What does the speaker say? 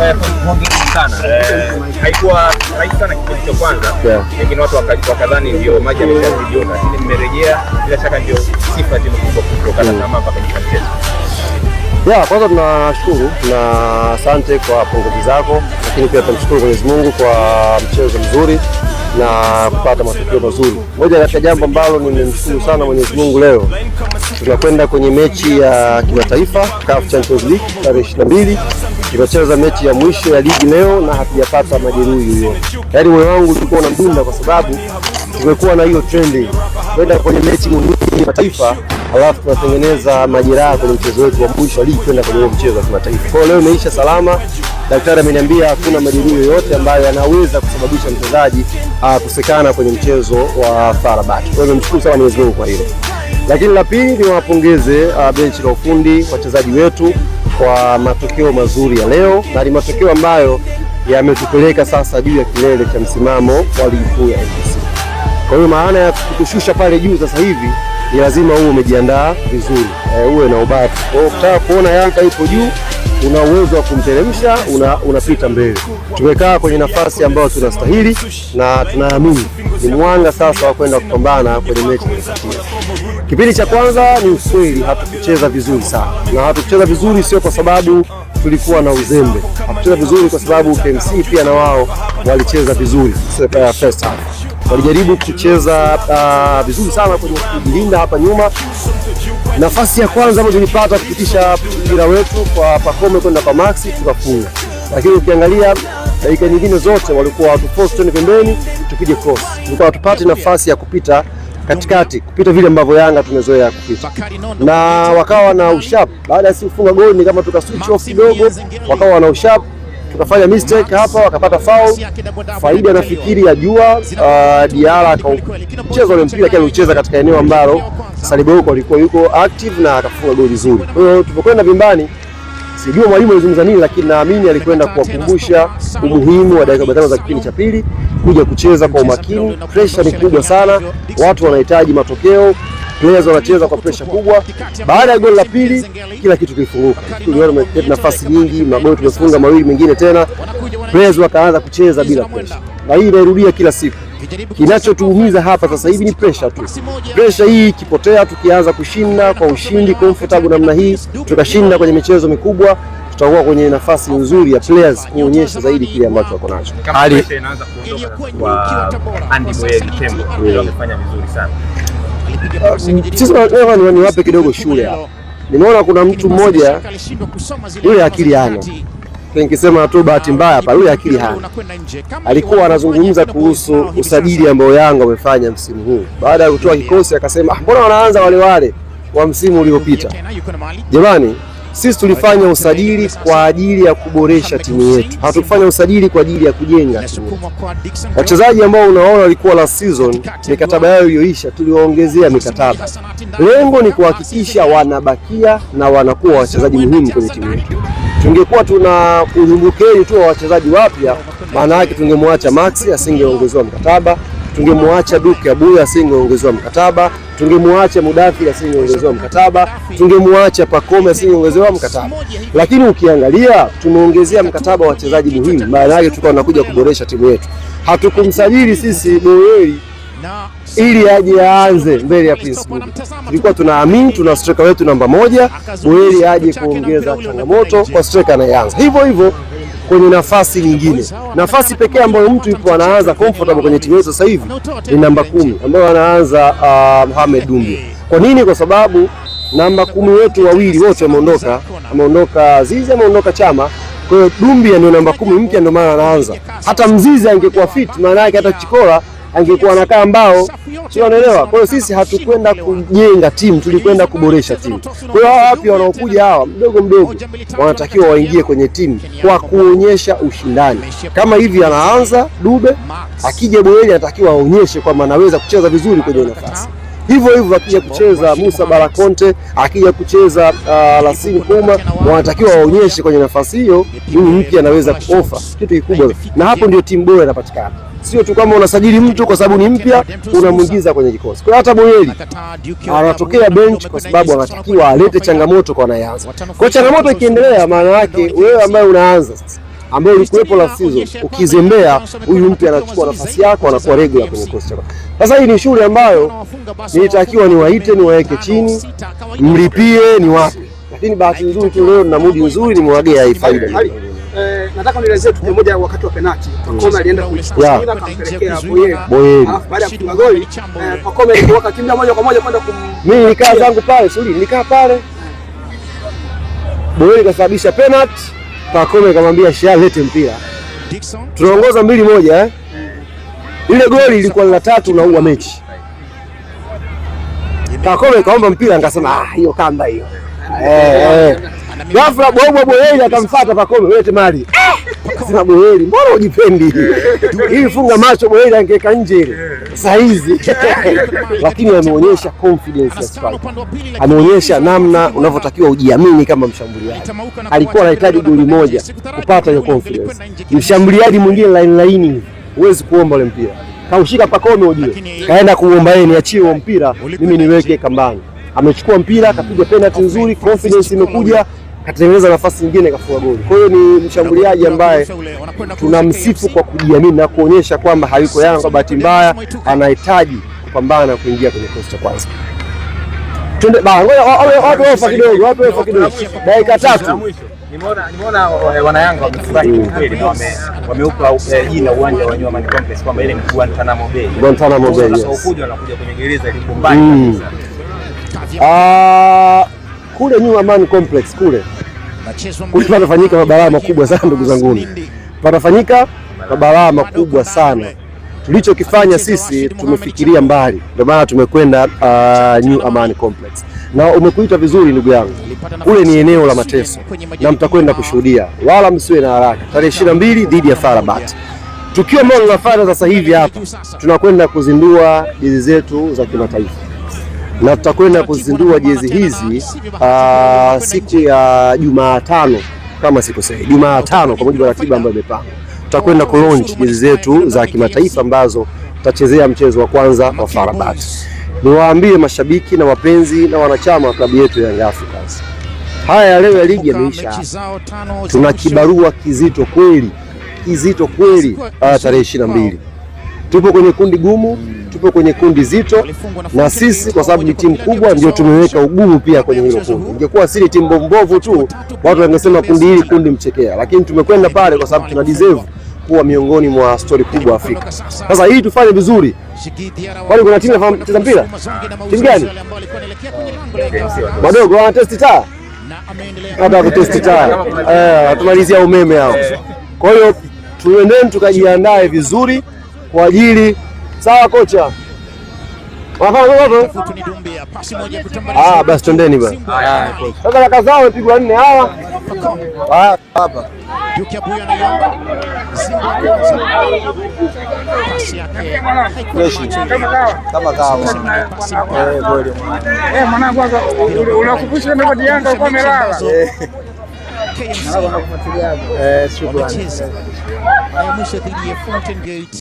Hongera sana. Haikuwa rahisi sana kipindi cha kwanza, lakini watu wakadhani ndio maji yameshazidi unga, lakini mmerejea. Bila shaka ndio sifa ya timu kubwa kutokata tamaa mpaka kwenye mchezo. Ya, kwanza tunashukuru na asante kwa pongezi zako, lakini pia tunamshukuru Mwenyezi Mungu kwa mchezo mzuri na kupata matokeo mazuri. Moja katika jambo ambalo nimemshukuru sana Mwenyezi Mungu leo, tunakwenda kwenye mechi ya kimataifa CAF Champions League tarehe 22. Tunacheza mechi ya mwisho ya ligi leo na hatujapata majeruhi yoyote. Yaani moyo wangu ulikuwa unadunda kwa sababu tumekuwa na hiyo trending kwenda kwenye mechi muhimu ya kimataifa alafu tunatengeneza majeraha kwenye mchezo wetu wa mwisho wa ligi kwenda kwenye huo mchezo wa kimataifa. Kwa hiyo leo imeisha salama. Daktari ameniambia hakuna majeruhi yoyote ambayo yanaweza kusababisha mchezaji kusekana kwenye mchezo wa FAR Rabat. Kwa hiyo nimshukuru sana Mwenyezi Mungu kwa hilo. Lakini la pili niwapongeze benchi la ufundi, wachezaji wetu kwa matokeo mazuri ya leo, na ni matokeo ambayo yametupeleka sasa juu ya kilele cha msimamo wa ligi kuu ya NBC. Kwa hiyo maana ya kutushusha pale juu sasa hivi ni lazima uwe umejiandaa vizuri, uwe na ubavu. Kwa hiyo ukitaka kuona Yanga ipo juu, una uwezo wa kumteremsha, unapita mbele. Tumekaa kwenye nafasi ambayo tunastahili na tunaamini ni mwanga sasa wa kwenda kupambana kwenye mechi inayofuatia. Kipindi cha kwanza ni ukweli hatukucheza vizuri sana, na hatukucheza vizuri sio kwa sababu tulikuwa na uzembe, hatukucheza vizuri kwa sababu KMC pia na wao walicheza vizuri first half. Walijaribu kucheza vizuri sana kwenye kujilinda hapa nyuma. Nafasi ya kwanza ambayo tulipata kupitisha mpira wetu kwa Pacome kwenda kwa Maxi tukafunga, lakini ukiangalia dakika nyingine zote walikuwa watuforce twende pembeni tupige cross, tulikuwa hatupati nafasi ya kupita katikati, kupita vile ambavyo Yanga tumezoea kupita, na wakawa na usharp. Baada ya sisi kufunga goli ni kama tuka switch off kidogo, wakawa na usharp, tukafanya mistake hapa, wakapata foul. Faida nafikiri ya jua Diarra akaucheza ule mpira kile alicheza katika eneo ambalo Saliboko alikuwa yuko active na akafunga goli zuri. Kwa hiyo tulipokwenda vimbani, sijui mwalimu alizungumza nini, lakini naamini alikwenda kuwakumbusha umuhimu wa dakika 45 za kipindi cha pili kuja kucheza kwa umakini. Pressure ni kubwa sana, watu wanahitaji matokeo, players wanacheza kwa pressure kubwa. Baada ya goli la pili, kila kitu kilifunguka. Tuliona nafasi nyingi, magoli tumefunga mawili mengine tena, players wakaanza kucheza bila pressure, na hii inairudia kila siku. Kinachotuumiza hapa sasa hivi ni pressure tu. Pressure hii ikipotea, tukianza kushinda kwa ushindi comfortable namna hii, tukashinda kwenye michezo mikubwa, tutakuwa kwenye nafasi nzuri ya players kuonyesha zaidi kile ambacho wako nacho. Kama pressure inaanza kuondoka kwa Andy Boyeli Tembo, ndio amefanya vizuri sana. Sisi niwape kidogo shule hapa. Nimeona kuna mtu mmoja yule akili hana, nikisema tu bahati mbaya hapa, yule akili hana. Alikuwa anazungumza kuhusu usajili ambao Yanga wamefanya msimu huu. Baada ya kutoa kikosi akasema, ah, mbona wanaanza wale wale wa msimu uliopita? Jamani, sisi tulifanya usajili kwa ajili ya kuboresha timu yetu, hatukufanya usajili kwa ajili ya kujenga timu yetu. Wachezaji ambao unaona walikuwa last season mikataba yao iliyoisha, tuliwaongezea mikataba. Lengo ni kuhakikisha wanabakia na wanakuwa wachezaji muhimu kwenye timu yetu. Tungekuwa tuna ulimbukeni tu wa wachezaji wapya, maana yake tungemwacha Maxi asingeongezewa mkataba, tungemwacha Duke Abuya asingeongezewa mkataba, tungemwacha Mudathir asingeongezewa mkataba, tungemwacha Pacome asingeongezewa mkataba. Lakini ukiangalia tumeongezea mkataba wa wachezaji muhimu, maana yake tulikuwa tunakuja kuboresha timu yetu. Hatukumsajili sisi Boyeli ili aje aanze mbele ya Prince Dube. Tulikuwa tunaamini tuna striker wetu namba moja, Boyeli aje kuongeza changamoto kwa striker anayeanza. Hivyo hivyo kwenye nafasi nyingine, nafasi pekee ambayo mtu yupo anaanza comfortable kwenye timu yetu sasa hivi ni namba 10 ambayo anaanza Mohamed Dumbia. Kwa nini? Kwa sababu namba 10 wetu wawili wote wameondoka, ameondoka Zizi, ameondoka Chama. Kwa hiyo Dumbia ndio namba 10 mpya, ndio maana anaanza. Hata Mzizi angekuwa fit, maana yake hata Chikola angekuwa anakaa mbao, sio? Unaelewa? Kwa hiyo sisi hatukwenda kujenga timu, tulikwenda kuboresha timu. Kwa hiyo hawa wapya wanaokuja hawa mdogo mdogo wanatakiwa waingie kwenye timu kwa kuonyesha ushindani. Kama hivi anaanza Dube, akija Boyeli anatakiwa aonyeshe kwamba anaweza kucheza vizuri kwenye nafasi. Hivyo hivyo akija kucheza Musa Balakonte, akija kucheza Lassine Kuma, wanatakiwa waonyeshe kwenye nafasi hiyo huyu mpya anaweza kuofa kitu kikubwa, na hapo ndio timu bora inapatikana. Sio tu kama unasajili mtu kwa sababu ni mpya unamuingiza kwenye kikosi. Kwa hata Boyeli anatokea bench kwa sababu anatakiwa alete changamoto kwa anayeanza. Kwa changamoto ikiendelea, maana yake wewe ambaye unaanza sasa ambaye ulikuwepo last season, ukizembea huyu mpya anachukua nafasi yako, anakuwa regular kwenye kikosi chako. Sasa hii ni shughuli ambayo nilitakiwa niwaite, niwaeke chini, mlipie, ni wapi, lakini bahati nzuri tu leo nina mood nzuri, nimewagea hii faida. Nataka nielezee tukio moja wakati wa penalti. Pacome alienda kuichukua mpira akampelekea Boyeli. Boyeli. Alafu baada ya kufunga goli, Pacome alikuwa akakimbia moja kwa moja kwenda kum Mimi nilikaa zangu pale, suri, nilikaa pale. Boyeli kasababisha penalty, Pacome kamwambia Shia lete mpira. Tunaongoza 2-1 eh. Ile goli ilikuwa la tatu na uwa mechi. Pacome kaomba mpira nikasema ah, hiyo kamba hiyo. Ghafla Bobo Boyeli akamfuata Pacome, lete mali. Sema Boyeli, mbona hujipendi? Ili funga macho Boyeli angeweka nje ile. Saa hizi. Lakini ameonyesha confidence ya striker. Ameonyesha namna unavyotakiwa ujiamini kama mshambuliaji. Alikuwa anahitaji goli moja kupata hiyo confidence. Mshambuliaji mwingine line line, huwezi kuomba ule mpira. Kaushika Pacome ujue. Kaenda kuomba yeye, niachie huo mpira mimi niweke kambani. Amechukua mpira akapiga penalty nzuri, confidence imekuja, katengeneza nafasi nyingine kafunga goli. Kwa hiyo ni mshambuliaji ambaye tunamsifu kwa kujiamini na kuonyesha kwamba hayuko Yanga kwa bahati mbaya, anahitaji kupambana kuingia kwenye kikosi cha kwanza. Twende ba, ngoja wape ofa kidogo, wape ofa kidogo. Dakika 3. Nimeona wana Yanga wamefurahi kweli na wameupa jina uwanja wa New Amaan Complex kwamba ile ni Guantanamo Bay. Guantanamo Bay, Sasa yes. ukuja wanakuja kwenye gereza liko mbali kabisa. Kule New Amaan Complex kule kule panafanyika mabalaa makubwa sana ndugu zangu. Panafanyika mabalaa makubwa sana. Tulichokifanya sisi tumefikiria mbali, ndio maana tumekwenda New Amaan Complex. Na umekuita vizuri ndugu yangu, kule ni eneo la mateso na mtakwenda kushuhudia, wala msiwe na haraka. Tarehe 22 dhidi ya FAR Rabat, tukio ambalo linafanya sasa hivi hapa, tunakwenda kuzindua jezi zetu za kimataifa na tutakwenda kuzindua jezi hizi siku ya Jumatano kama sikosei, Jumatano kwa mujibu wa ratiba ambayo imepangwa, tutakwenda kulaunch jezi zetu za kimataifa ambazo tutachezea mchezo wa kwanza wa FAR Rabat. Niwaambie mashabiki na wapenzi na wanachama wa klabu yetu ya Young Africans, haya ya leo ya ligi yameisha. Tuna kibarua kizito kweli, kizito kweli. Tarehe 22 tupo kwenye kundi gumu, tupo kwenye kundi zito, na sisi kwa sababu ni timu kubwa ndio tumeweka ugumu pia kwenye hilo kundi. Ingekuwa si timu mbovu tu, watu wangesema kundi hili kundi mchekea, lakini tumekwenda pale kwa sababu tuna deserve kuwa miongoni mwa stori kubwa Afrika. Sasa hii tufanye vizuri. Kwani kuna timu inafahamu kucheza mpira? Timu gani? Wadogo wana test taa? Hata kutesti taa. Tumalizia umeme hao. Kwa hiyo tuendeni tukajiandae vizuri kwa ajili. Sawa kocha. Basi twendeni bwana. Sasa kaka zao wamepigwa 4 hawa. Hapa. Kama kawa. Mwanangu unakumbusha ndio Yanga ulikuwa umelala. Shukrani. Mwisho dhidi ya Fountain Gate.